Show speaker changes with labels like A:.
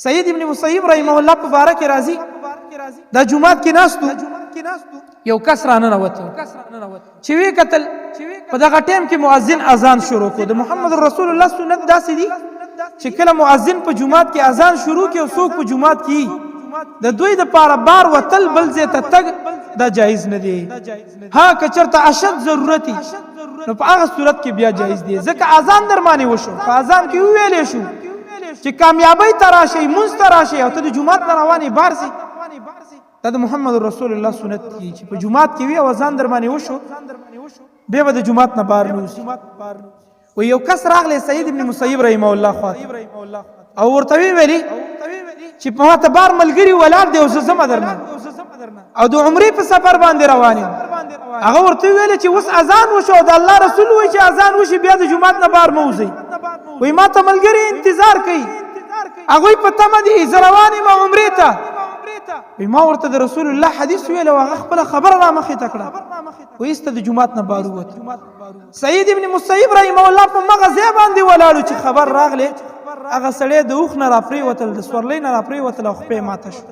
A: سید ابن مسیب رحمه الله په باره کې راځي، دا جمعات کې ناستو، یو کس را ننوت، چې وی قتل په دغه ټیم کې مؤذن اذان شروع کو. د محمد رسول الله سنت داسې دي چې کله مؤذن په جمعات کې اذان شروع کې او څوک په جمعات کې، د دوی د پاره بار وتل بل ځای ته تګ دا جایز نه دی. ها کچرته اشد ضرورتي نو په هغه صورت کې بیا جایز دی، ځکه اذان درمانه وشو، په اذان کې ویلې شو چې کامیابی تراشي مونږ تراشي او ته د جمعات نه روانې بار سي. دا د محمد رسول الله سنت دی چې په جمعات کې وی او اذان درمانه وشو به د جمعات نه بار نوځي. و یو کس راغلی سید ابن مسیب رحمه الله خواته او ورته وی ویلي چې په ماته بار ملګری ولاړ دی او زه زمه درنه او د عمرې په سفر باندې روان یم. هغه ورته ویل چې اوس اذان وشو، د الله رسول وایي چې اذان وشي بیا د جمعات نه بار مه وځئ. وایي ما ته ملګری انتظار کوي، هغوی په تمه دي، زه روان یم عمرې ته. وایي ما ورته د رسول الله حدیث ویل او هغه خپله خبره را مخې ته کړه. وایي ایسته د جومات نه بار ووت. سید ابن مسیب رحمه الله په مغه ځای باندې ولاړو چې خبر راغلی، هغه سړی د اوښ نه راپرېوتل، د سورلۍ نه راپرېوتل او خپې ماته شو.